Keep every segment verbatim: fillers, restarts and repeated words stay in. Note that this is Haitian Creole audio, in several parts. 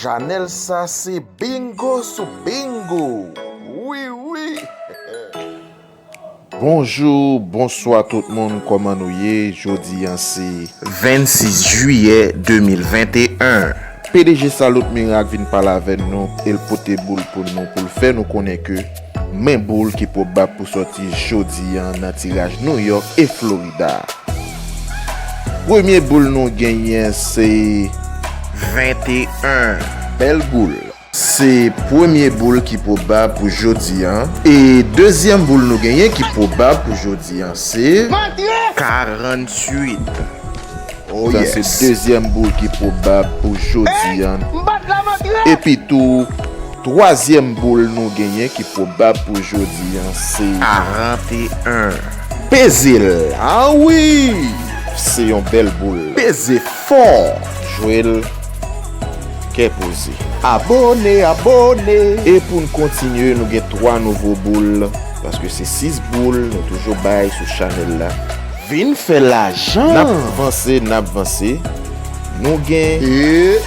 Chanèl sa se bingo sou bingo. Wi, wi. Bonjou, bonswa tout moun, kòman nou ye? Jodi a se vennsis jiyè de mil venteyen. P D G Salut Miracle vin pale avè nou, e l pote boul pou nou, pou l fè nou konnen ke men boul ki pwobab pou sòti jodi a nan tiraj New York e Florida. Premye boul nou genyen se venteyen. Bèl boul. Se premye boul ki pwobab pou jodi a. E dezyèm boul nou genyen ki pwobab pou jodi a se karanntuit. Oh, sa se yes. Dezyèm boul ki pwobab pou jodi a. Epi tou, twazyèm boul nou genyen ki pwobab pou jodi a se karanteyen. Peze l. Ah wi! Se yon bèl boul. Peze fò. Jwe l kè poze. Abone, abone. E pou n kontinye, nou gen twa nouvo boul, paske se sis boul nou toujou bay sou chanèl la. Vin fè lajan. N ap vanse, n ap vanse. Nou gen e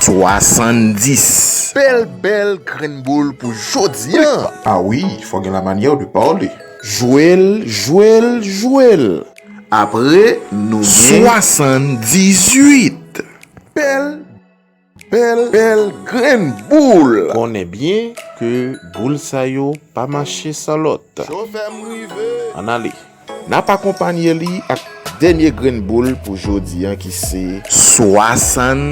swasanndis. Bèl, bèl grenn boul pou jodi a. Ah wi, fò gen la manyè de pale. Jwe l, jwe l, jwe l. Apre, nou gen swasanndizuit. Bèl, bèl, bèl grenn boul. Konnen byen ke boul sa yo pa mache san lòt. Chofè m rive. Ann ale. N ap akonpanye li ak dènye grenn boul pou jodi a ki se swasann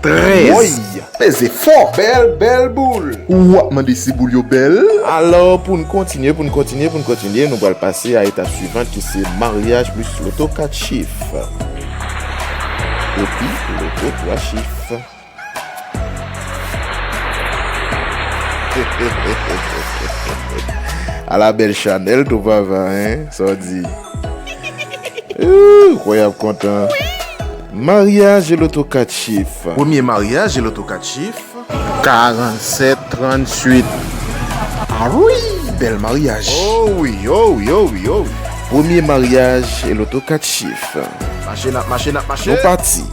trèz. Woy! Peze fò! Bèl, bèl boul! Ou ap mande si boul yo bèl? Alò, pou n kontinye, pou n kontinye, pou n kontinye, nou pral pase a etap swivan ki se maryaj plis loto kat chif. Epi, loto twa chif. Ala bèl chanèl tou papa, hein? Sa w di? Ooh, kwè y ap kontan. Maryaj e loto kat chif. Premye maryaj e loto kat chif. Karannsèt tranntuit. Ah wi, bèl maryaj. Oh wi, oh wi, oh wi, oh wi. Premye maryaj e loto kat chif. Mache, n ap mache, n ap mache. Nou pati.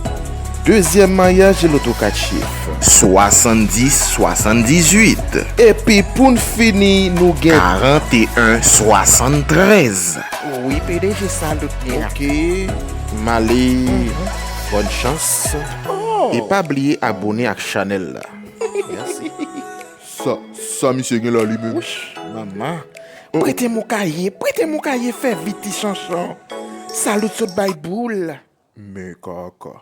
Dezyèm maryaj e loto kat chif. Swasanndis swasanndizuit. Epi pou n fini, nou gen karanteyen swasanntrèz. Wi, P D G Salut Miracle. Ok, m ale. Bòn chans. Oh. E pa bliye abone ak chanèl la. Mèsi. Sa, sa misye gen la li menm? Wouch, manman. Prete m yon kaye, prete m yon kaye, fè vit ti chanchon. Salut sot bay boul. Men kaka.